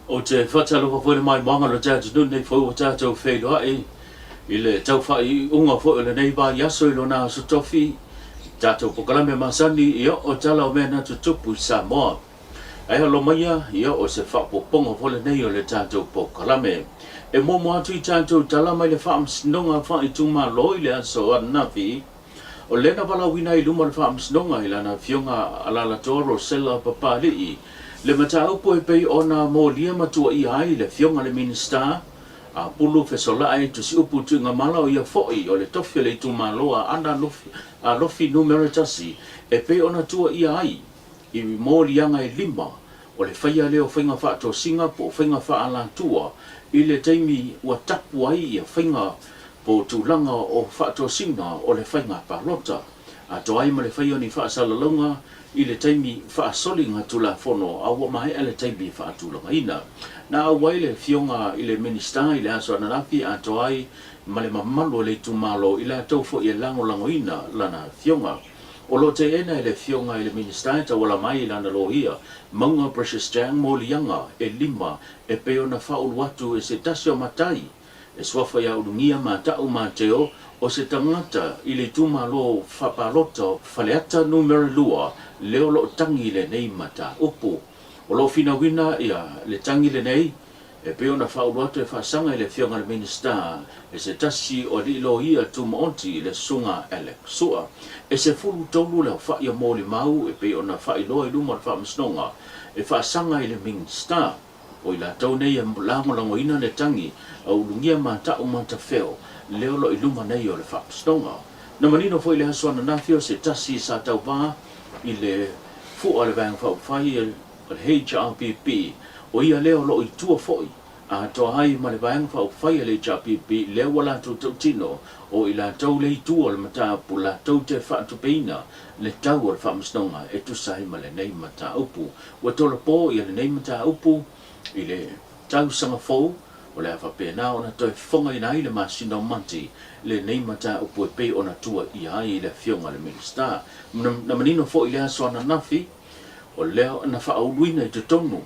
Ou te faatalofa foi i le maimoaga o le tatou nei foi ua tatou feiloai i le tau faaiuga foi o lenei vaiaso i lona aso tofi, tatou polokalame masani ia o tala o mea na tutupu i Samoa. Ae alo maia ia o se faaopoopoga foi lenei o le tatou polokalame. E muamua atu i tatou tala mai le Faamasinoga Faaitumalo i le aso ananafi, O lea na valaauina ai i luma o le Faamasinoga i lana Afioga Alalatoa Rosella Papali'i le mataupu e pei ona molia ma tuuaia ai le Afioga i le Minisita a Pulu Fesolaai Tusiupu Tuigamala o ia foi o le tofi o le itumalo a Aana Alofi Numera 1 e pei ona tuuaia ai i moliaga e lima o le faia lea o faiga faatosina po o faiga faaalatua i le taimi ua tapu ai ia faiga po o tulaga o faatosina o le faiga palota, atoa ai ma le faia o ni faasalalauga i le taimi faasoliga Tulafono a ua maea le taimi e faatulagaina. Na auai le Afioga i le Minisita i le aso ananafi atoa ai ma le mamalu o le itumalo i latou foi e lagolagoina lana afioga. O lo o teena e le Afioga i le Minisita e tauala mai i lana loia, Mauga Precious Jang moliaga e lima e pei ona faaulu atu e se tasi o matai e suafa ia Ulugia Mata'u Mateo o se tagata i le itumalo faapalota o Faleata Numera 2 lea o lo o tagi i lenei mataupu. O lo o finauina ia le tagi lenei e pei ona faaulu atu e faasaga i le Afioga i le Minisita e se tasi o alii loia tumaoti le Susuga Alex Sua. E 13 le aofai o molimau e pei ona faailoa i luma o le Faamasinoga e faasaga i le Minisita. O i latou nei e lagolagoina le tagi a Ulugia Mata'u Matafeo lea o lo o i luma nei o le Faamasinoga. Na manino foi i le aso ananafi o se tasi sa tauva i le fua o le Vaega Faaupufai o le HRPP, o ia lea o lo o i tua foi atoa ai ma le Vaega Faaupufai a le HRPP lea ua latou tautino o i latou le itu o le mataupu latou te faatupeina le tau o le Faamasinoga e tusa ai ma lenei mataupu. Ua tolopo ia lenei mataupu i le tausaga fou, o le a faapena ona toe fofogaina ai le masina o Mati lenei mataupu e pei ona tuuaia ai i le Afioga i le Minisita. Na manino foi i le aso ananafi, o lea na faauluina i totonu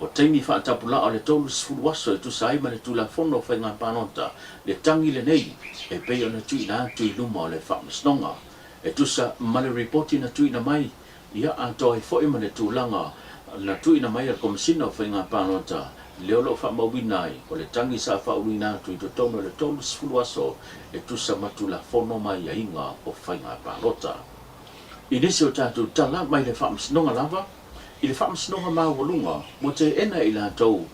o taimi faatapulaa o le 30 aso e tusa ai ma le Tulafono o Faiga Palota le tagi lenei e pei ona tuuina atu i luma o le Faamasinoga e tusa ma le ripoti na tuuina mai Ia atoa ai foi ma le tulaga na tuuina mai e le Komesina o Faiga Palota, lea o lo o faamauina ai, o le tagi sa faauluina atu i totonu o le 30 aso e tusa ma Tulafono ma aiaiga o Faiga Palota. I nisi o tatou tala mai le Faamasinoga lava, i le Faamasinoga Maualuga, ua teena e i latou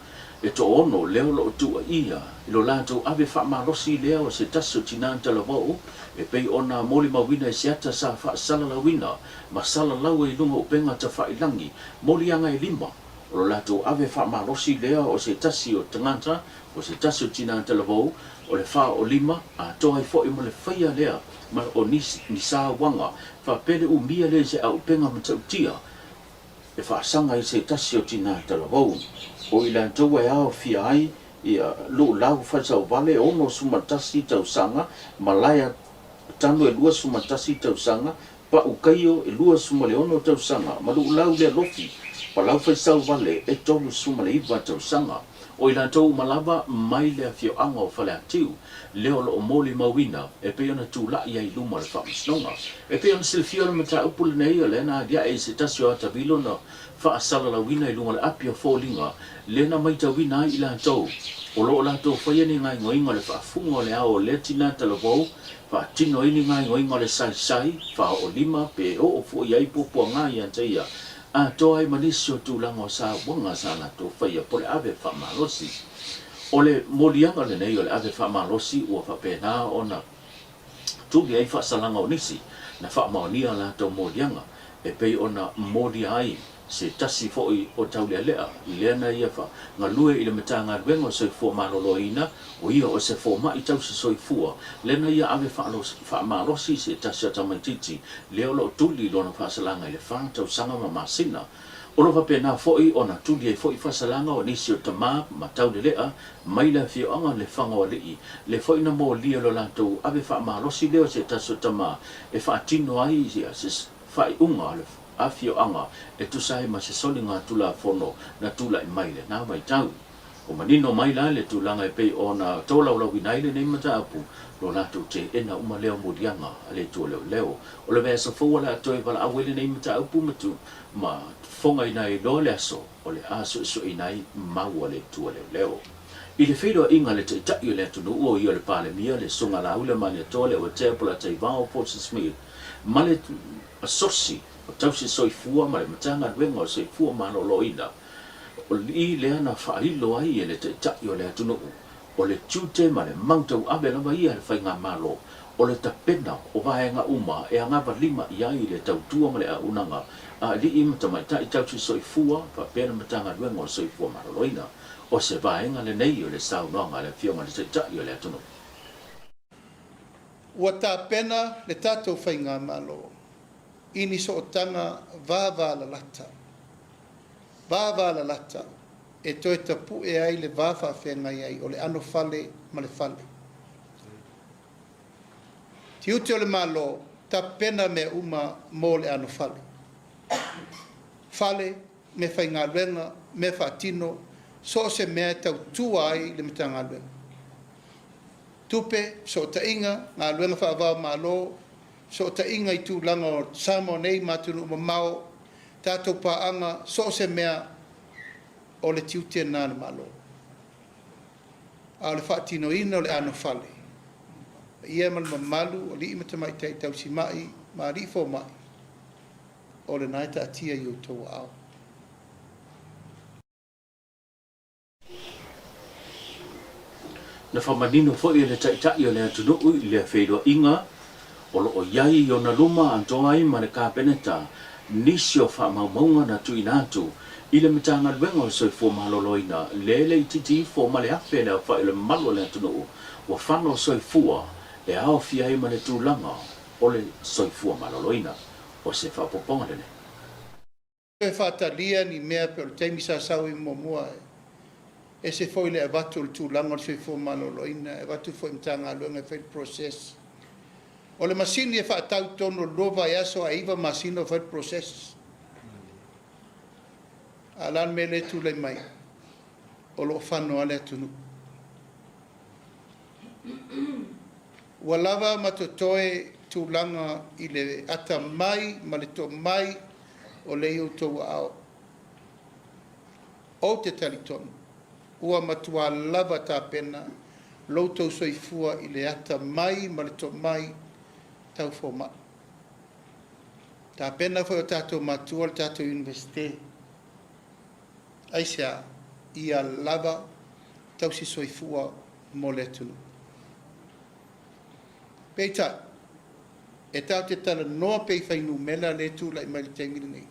e toaono lea o lo o tuuaia i lo latou ave faamalosi lea o se tasi o tina talavou e pei ona molimauina i se ata sa faasalalauina ma salalau ai i luga o upega tafailagi moliaga e lima o lo latou ave faamalosi lea o se tasi o tagata o se tasi o tina talavou o le 45 atoa ai foi ma le faia lea ma o ni sauaga faapea le umia lea i se auupega matautia e faasaga ai se tasi o tina talavou, o i latou e aofia ai ia Luulau Fasauvale 61 tausaga, Malaea Tanu e 21 tausaga, Pau Kaio e 26 tausaga ma Luulau Lealofi Palau Faisauvale e 39 tausaga. O i latou uma lava mai le afioaga o Faleatiu, lea o lo o molimauina e pei ona tulai ai i luma o le Faamasinoga. E pei ona silafia o le mataupu lenei o lea na aliae i se tasi o atavilo na faasalalauina i luga o le api o foliga lea na maitauina ai i latou o lo o latou faia ni gaoioiga o le faafuga o le ao o lea tina talavou faatino ai ni gaoioiga o le saisai faaoolima pe oo foi ai puapuaga ia te ia atoa ai ma nisi o tulaga o sauaga sa latou faia po o le ave faamalosi. O le moliaga lenei o le ave faamalosi ua faapena ona tuli ai faasalaga o nisi na faamaonia a latou moliaga e pei ona molia ai se tasi foi o taulealea lea na ia galue i le Matagaluega o Soifua Maloloina, o ia o se fomai tausi soifua lea na ia ave faamalosi se tasi o tamaitiiti lea o lo o tuli lona faasalaga i le fa tausaga ma masina. O lo o faapena foi ona tuli ai foi faasalaga o nisi o tama ma taulelea mai le afioaga Lefagoalii, lea foi na molia lo latou ave faamalosi lea o se tasi o tama e faatino ai se faaiuga o le. afioaga e tusa ai ma se soliga Tulafono na tulai mai i lena vaitau. Ua manino mai la le tulaga e pei ona tolaulauina ai lenei mataupu, lo latou teena uma lea o moliaga a le Itu o Leoleo. O le vaiaso fou o le a toe valaau ai lenei mataupu ma tu ma fofogaina ai loa le aso o le a suesueina ai mau a le Itu a Leoleo. I le feiloaiga a le Taitai o le atunuu o ia o le Palemia, le Susuga Laauli Malietoa Leuatea Polataivao Fosi Smith ma le Asosi o Tausi Soifua ma le Matagaluega o Soifua Maloloina, O i lea na faailo ai e le Taitai o le atunuu, o le tiute ma le mau tauave lava ia a le Faigamalo, o le tapena o vaega uma e agavalima i ai le tautua ma le auaunaga a alii ma tamaitai tausi soifua faapea le Matagaluega o le Soifua Maloloina. O se vaega lenei o le saunoaga a le Afioga i le Taitai o le atunuu. Ua tapena le tatou Faigamalo i ni sootaga vavalalata vavalalata e toe tapue ai le va faafeagai ai o le anofale ma le fale. Tiute o le Malo, tapena mea uma mo le anofale. Fale, mea faigaluega, mea faatino, so o se mea e tautua ai le Matagaluega. Tupe, fesootaiga, galuega faava-o-Malo, fesootaiga i tulaga o Samoa nei ma atunuu mamao, tatou paaga, so o se mea, o le tiute lena a le Malo. A o le faatinoina o le anofale, paia ma le mamalu o alii ma tamaitai tausimai ma alii fomai, o lena e taatia i outou aao. Na faamanino foi e le Taitai o le atunuu i lea feiloaiga o lo o i ai i ona luma atoa ai ma le Kapeneta nisi o faamaumauga na tuuina atu i le Matagaluega o le Soifua Maloloina le le itiiti ifo ma le afe le aofai o le mamalu o le atunuu ua fano soifua e aofia ai ma le tulaga o le soifua maloloina. O se faaopoopoga lenei. Toe faatalia ni mea pei o le taimi sa sau ai muamua e ese foi le avatu o le tulaga o le soifua maloloina, e avatu foi i Matagaluega e fai le process. O le masini e faatau i totonu o le lua vaiaso ae iva masina o fai le process. A o le a le mea lea e tulai mai? O lo o fano lava le atunuu. Ua lava ma totoe tulaga i le atamai ma le tomai o lea i outou aao. Ou te talitonu, ua matuā lava tapena lo outou soifua i le atamai ma le tomai tau fomai. Tapena foi o tatou matua le tatou Iunivesite. Aisea? Ia lava tausi soifua mo le atunuu. Peitai, e tatou te talanoa pea i fuainumera lea e tulai mai i le taimi lenei,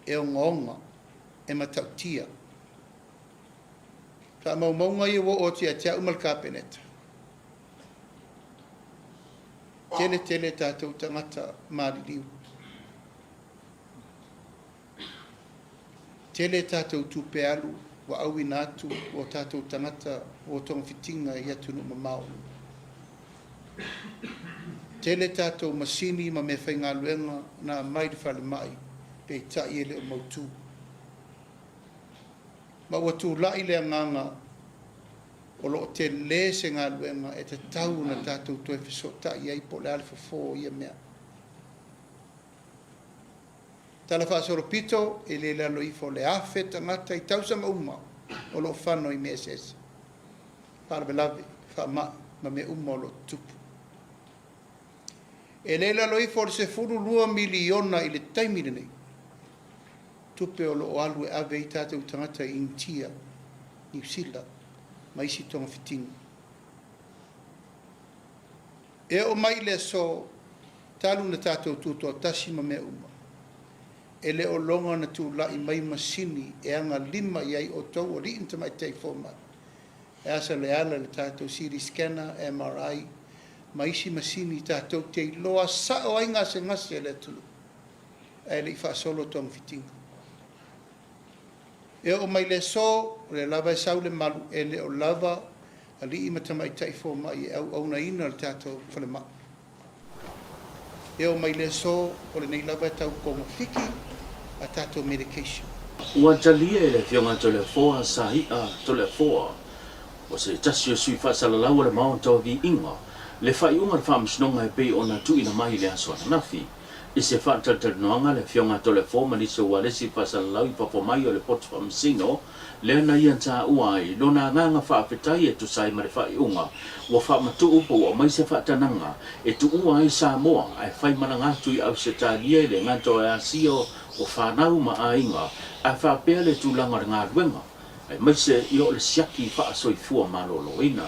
e ogaoga, e matautia. Faamaumauga ia ua oo atu ia te au ma le Kapeneta, tele tele tatou tagata maliliu. Tele tatou tupe alu ua auina atu o tatou tagata ua togafitiga i atunuu mamao. Tele tatou masini ma meafaigaluega na aumai i le falemai peitai e le o mautu. Ma ua tulai le agaga o lo o tele se galuega e tatau ona tatou toe fesootai ai po o le a le fofo o ia mea. Talafaasolopito, e le i lalo ifo o le 1,000 tagata i tausaga uma o lo o fano i mea eseese, faalavelave, faamai ma mea uma o lo o tutupu. E le i lalo ifo o le 12 miliona i le taimi lenei tupe o lo o alu e ave ai tatou tagata i Initia, Niu Sila ma isi togafitiga. E oo mai i le aso talu na tatou tutoatasi ma mea uma, e le o loga ona tulai mai masini e agalima i ai outou alii ma tamaitai fomai, e asa le ala i le tatou CT scanner, MRI ma isi masini tatou te iloa sao ai gasegase a le atunuu ae le i faasolo togafitiga. E oo mai i le aso, o lea lava e sau le malu, e le o lava alii ma tamaitai fomai e auaunaina le tatou falemai. E oo mai le aso, o lenei lava e tau togafiti a tatou medication. Ua talia e le Afioga Toleafoa Saia Toleafoa, o se tasi o sui faasalalau o le Maota o Viiga, le faaiuga o le Faamasinoga e pei ona tuuina mai i le aso ananafi. I se faatalatalanoaga a le Afioga Toleafoa ma nisi o ualesi faasalalau i fafo mai o le poto faamasino, lea na ia taua ai lona agaga faafetai e tusa ai ma le faaiuga ua faamatuu po ua aumai se faatanaga e tuua ai Samoa ae fai malaga atu i Ausetalia i le gata o Asia o fanau ma aiga ae faapea le tulaga o le galuega aemaise ia o le siaki faasoifua maloloina.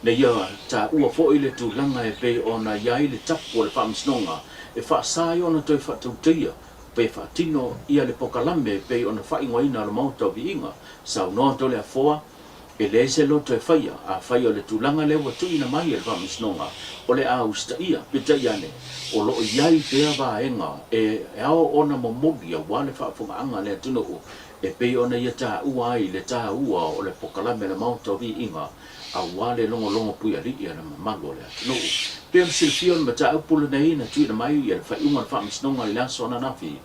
Na ia taua foi le tulaga e pei ona i ai le tapu o le Faamasinoga e faasa ai ona toe faatautaia pe faatino ia le pokalame e pei ona faaigoaina o le Maota o Viiga, saunoa Toleafoa, e leai se loto e faia, afai o le tulaga lea ua tuuina mai e le Faamasinoga, o le a usitaia, peitai ane, o lo o i ai pea vaega e ao ona momoli aua le faafofogaaga a le atunuu e pei ona ia taua ai le taua o le pokalame a le Maota o Viiga aua le logologo puialii a le mamalu o le atunuu. Pei ona silafia o le mataupu lenei na tuuina mai i le faaiuga o le Faamasinoga i le aso ananafi,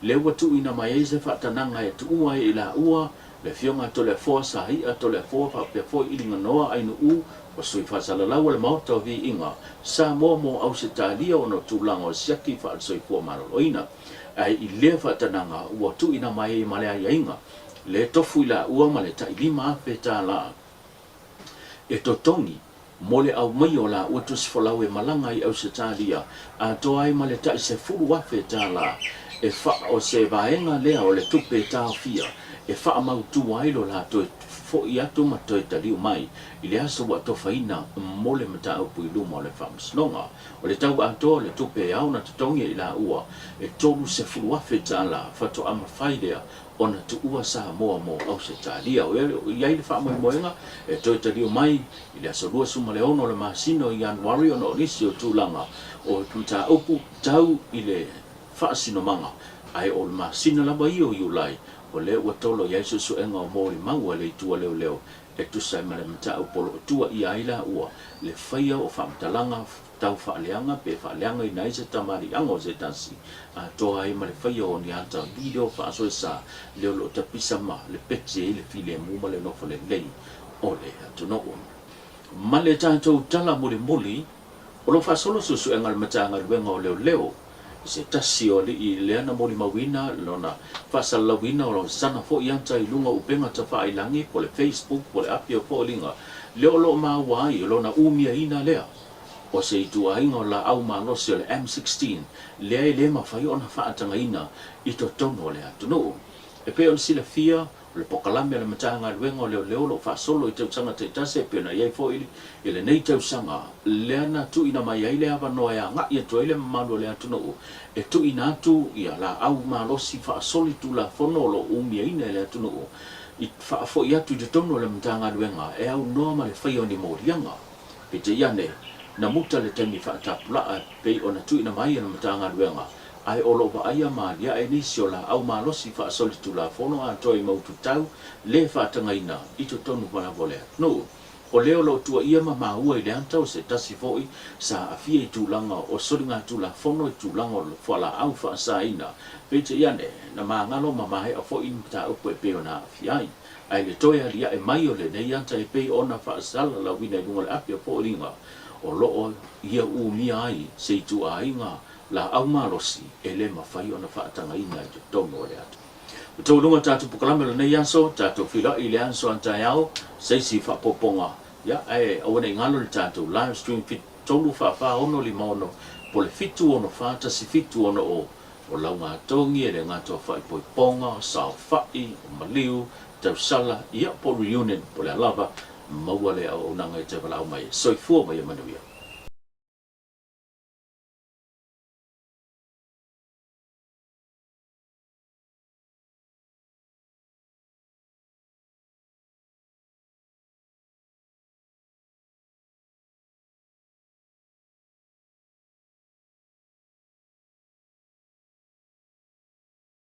lea ua tuuina mai ai se faatanaga e tuua ai i laua le Afioga a Toleafoa Saia Toleafoa faapea foi Iliganoa Ainuu o sui faasalalau o le Maota o Viiga Samoa mo Ausetalia ona o tulaga o siaki faale-soifua maloloina. Ae i lea faatanaga ua tuuina mai ai ma le aiaiga le tofu i laua ma le tai $5,000 e totogi mo le aumaia o laua tusifolau e malaga i Ausetalia atoa ai ma le tai $10,000 e fa o se vaega lea o le tupe e taofia e faamautu ai lo la toe fo'i atu ma toe taliu mai i le aso ua atofaina mo le mataupu i luma o le Faamasinoga. O le tau atoa o le tupe e ao ona totogi e i laua e $30,000 faatoa mafai lea ona tuua Samoa mo Ausetalia. O i ai le faamoemoega e toe taliu mai i le aso 26 o le masina o Ianuari ona o nisi o tulaga o mataupu tau i le faasinomaga, ae o le masina lava ia o Iulai o lea ua tolo i ai suesuega o molimau a le Itu a Leoleo e tusa ai ma le mataupu o lo o tuuaia ai laua le faia o faamatalaga tau faaleaga pe faaleagaina ai se tamaliiaga o se tasi, atoa ai ma le faia o ni ata video faasoesa lea o lo o tapisa ma le peti ai le filemu ma le nofo lelei o le atunuu. Ma le tatou tala mulimuli, o lo o faasolo suesuega a le Matagaluega o Leoleo i se tasi o alii lea na molimauina lona faasalalauina o sana foi ata i luga o upega tafailangi po o le Facebook po o le api o Pooliga lea o lo o maua ai lona umiaina lea o se ituaiga o laau malosi o le M16 lea e le mafai ona faatagaina i totonu o le atunuu. E pei ona silafia, o le pokalame a le Matagaluega o Leoleo o lo o faasolo i tausaga taitasi e pei ona i ai foi i lenei tausaga lea na tuuina mai ai le avanoa e agai atu ai le mamalu o le atunuu e tuuina atu ia laau malosi faasolitulafono o lo o umiaina e le atunuu i faafoi atu i totonu o le Matagaluega e aunoa ma le faia o ni moliaga. Peitai ane, na muta le taimi faatapulaa e pei ona tuuina mai e le Matagaluega, ae o lo o vaaia ma aliae nisi o laau malosi faasolitulafono atoa i maututau le faatagaina i totonu lava o le atunuu. O lea o lo o tuuaia ma maua i le ata o se tasi foi sa aafia i tulaga o soligatulafono i tulaga o fualaau faasaina, peitai ane, na magalo ma maea foi ni mataupu e pei ona aafia ai. Ae le toe aliae mai o lenei ata e pei ona faasalalauina i luga o le api o Pooliga, o lo o ia umia ai se ituaiga laau malosi e le mafai ona faatagaina i totonu o le atunuu. Ua taualuga tatou pokalame o lenei aso, tatou feiloai i le aso a taeao, se isi faaopoopoga, ia, ae aua ne i galo le tatou live stream 7 3 4 4 6 5 6 po o le 7 6 4 1 7 6 0. O Laugatogi, e le gata o Faaipoipoga, o Saofai, o Maliu, Tausala, ia po o Reunion, po o le a lava, maua le auaunaga e te valaau mai ai. Soifua ma ia manuia.